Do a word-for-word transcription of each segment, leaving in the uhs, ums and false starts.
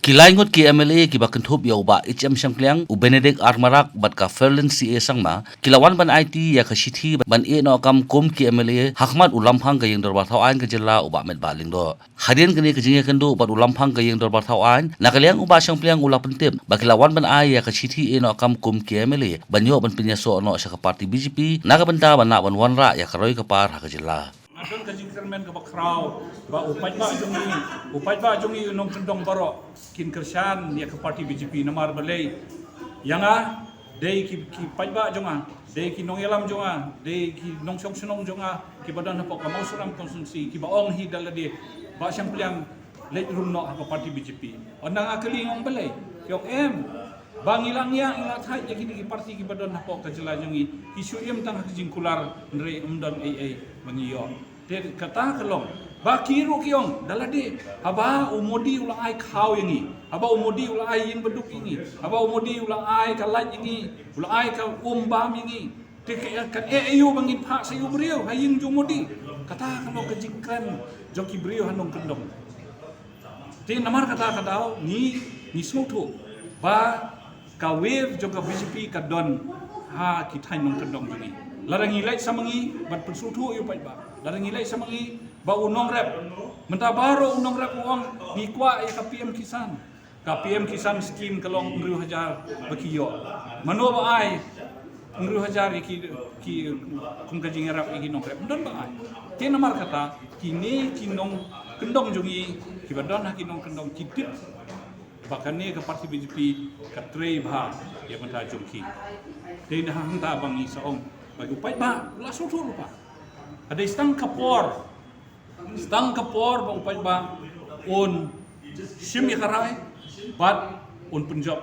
Ki lai ngut ki M L A kiba kynthup ïa u Bah H M Shangpliang, u Benedict R Marak bad ka Ferlin C A Sangma, ki la wan ban aiti ïa ka shithi ban ïeh noh kam kum ki M L A ha khmat u Lamphang ka Ïing Dorbar Thaw Aiñ ka jylla, u Bah Metbah Lyngdoh. Hadien kane ka jingïakynduh bad u Lamphang ka Ïing Dorbar Thaw Aiñ, na ka liang u Bah Shangpliang u la pyntip ba ki la wan ban ai ïa ka shithi ïeh noh kam kum ki M L A ban ïoh ban pynïasoh noh sha ka party B J P na ka bynta ban lah ban wanrah ïa ka roi ka par ha ka jylla. Nga don ka jingkyrmen kaba khraw ba u paidbah jong ngi, u paidbah jong ngi u nongkyndong baroh kin kyrshan ïa ka party B J P. Namar balei? Ïa nga, dei ki, ki paidbah jong nga, dei ki nongïalam jong nga, dei ki nongshong shnong jong nga kiba don hapoh ka Mawsynram constituency kiba ong hi da lade, Bah Shangpliang leit rung noh ha ka party B J P. Ynda nga kylli, nga ong balei, ki ong em, ba ngi la ngiah, ngi la thait ïa kine ki party kiba don hapoh ka jylla jong ngi, ki shu im tang ha ka jingkular, hynrei ym don ei ei ba ngi ïoh. Te kata ka long ba ki ruh ki ong da lade, haba u Modi u la ai khaw ïa ngi, haba u Modi u la ai ïing baduk ïa ngi, haba u Modi u la ai ka light ïa ngi, u la ai ka um bam ïa ngi, te ka, ka eh aïu ba ngin phah sa ïa u briew ha ïing jong u Modi? Kata ka long ka jingkren jong ki briew ha nongkyndong. Te namar kata ka daw ngi, ngi sngewthuh ba ka wave jong ka B J P ka don ha ki thaiñ nongkyndong jong ngi. Lada ngi leit sa ma ngi ban pynsngewthuh ïa u paidbah, lada ngi leit sa ma ngi ba u nongrep, mynta baroh u nongrep u ong ngi kwah ïa ka P M Kisan. Ka P M Kisan scheme ka long hynriew hajar ba ki ïoh. Mano ba ai hynriew hajar ïa ki, ki kum ka jingïarap ïa ki nongrep? Ym don ba ai. Te namar kata kine ki nongkyndong jong ngi kiba don ha ki nongkyndong ki tip ba kane ka party B J P ka trei bha ïa bynta jong ki. Te na hangta ba ngi sa ong ba u paidbah u la sngewthuh lypa. Ka dei sa tang ka por, sa tang ka por ba u paidbah un shim ïa ka rai bad un pynjop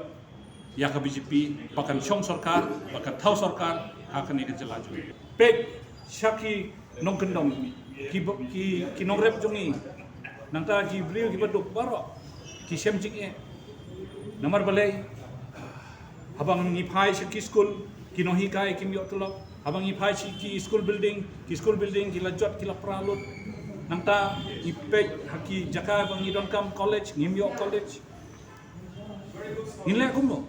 ïa ka B J P ba kan shong sorkar, ba kan thaw sorkar ha kane ka jylla jong ngi. Peit sha ki nongkyndong, ki, ki, ki nongrep jong ngi, nangta ki briew kiba duk baroh ki shem jingeh. Namar balei? Haba ngi phai sha ki skul, ki nonghikai kim ïoh tulop. Haba ngi phai sha ki school building, ki school building ki la jot, ki la pra lut. Nangta ngi peit ha ki jaka ba ngi donkam college, ngim ïoh college. Ngin leh kumno?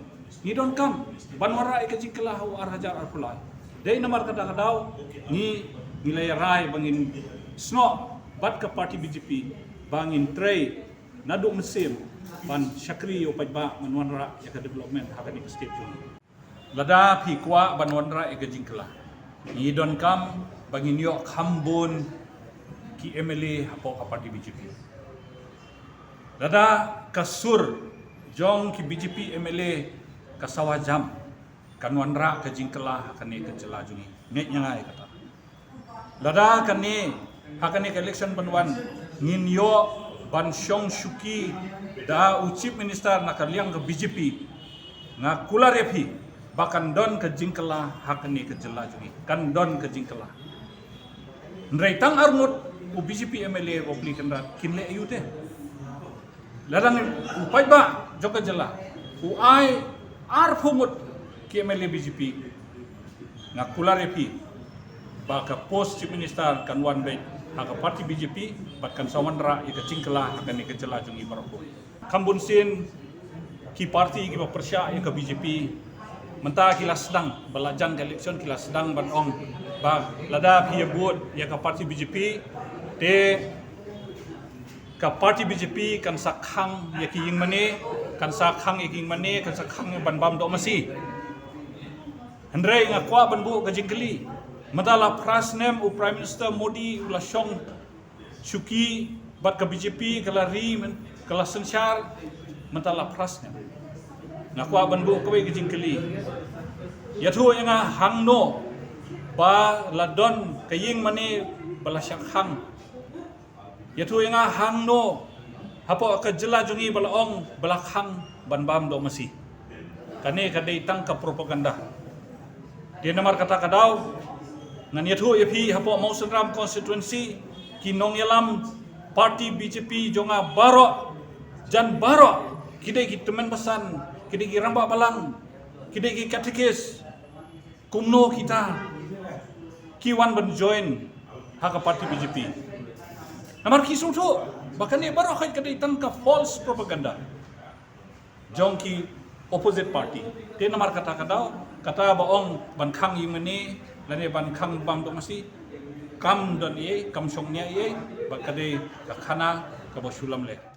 Ngi donkam ban wanrah ïa ka jingkylla ha u ar hajar arphew lai. Dei namar kata ka daw ngi, ngi la ïarai ba ngin snoh bad ka party B J P ba ngin trei naduh mynsiem ban shakri ïa u paidbah, ban wanrah ïa ka development ha kane ka state jong ngi. Lada phi kwah ban wanrah ïa ka jingkylla, ngi donkam ba ngin ïoh kham bun ki M L A hapoh ka party B J P. Lada ka sur jong ki B J P M L A ka sawa jam, kan wanrah ka jingkylla ha kane ka jylla jong ngi. Ngeit ïa nga ïa kata. Lada kane, ha kane ka election ban wan, ngin ïoh ban shong shuki da u Chief Minister na ka liang ka B J P, nga kular ïa phi ba kan don ka jingkylla ha kane ka jylla jong ngi. Kan don ka jingkylla. Hynrei tang arngut u B J P M L A u Bah Pli Kynrad kin leh aïu te? Lada ngi, u paidbah jong ka jylla u ai arphew ngut ki M L A B J P, nga kular ïa phi ba ka post Chief Minister kan wan beit ha ka party B J P bad kan sa wanrah ïa ka jingkylla ha kane ka jylla jong ngi baroh. Kham bun sien ki party kiba pyrshah ïa ka B J P mynta ki la sdang, ba la jan ka election ki la sdang ban ong ba lada phi ïa vote ïa ka party B J P te ka party B J P kan sa khang ïa ki ïingmane, kan sa khang ïa ki ïingmane, kan sa khang ïa ban bam doh masi. Hynrei nga kwah ban buh ka jingkylli. Mynta la phra snem u Prime Minister Modi u la shong shuki bad ka B J P ka la ri, ka la synshar mynta la phra snem. Nga kwah ban buh kawei ka jingkylli. Ïathuh ïa nga hangno ba la don ka ïingmane ba la shah khang. Ïathuh ïa nga hangno hapoh ka jylla jong ngi ba la ong ba la khang ban bam doh masi. Kane ka dei tang ka propaganda. Te namar kata ka daw ngan ïathuh ïa phi hapoh Mawsynram constituency ki nongïalam party B J P jong nga baroh, jan baroh, ki dei ki tymmen basan, ki dei ki rangbah balang, ki dei ki katekis. Kumno kita ki wan ban join ha ka party B J P? Namar ki sngewthuh ba kane baroh ka dei tang ka false propaganda. jong ki opposite party. Te namar kata ka daw, kata ba ong ban khang ïing mane lane ban khang bam dok masi, kam don ei ei, kam shong nia ei ei, ba ka dei ka khana kaba shu lamleh.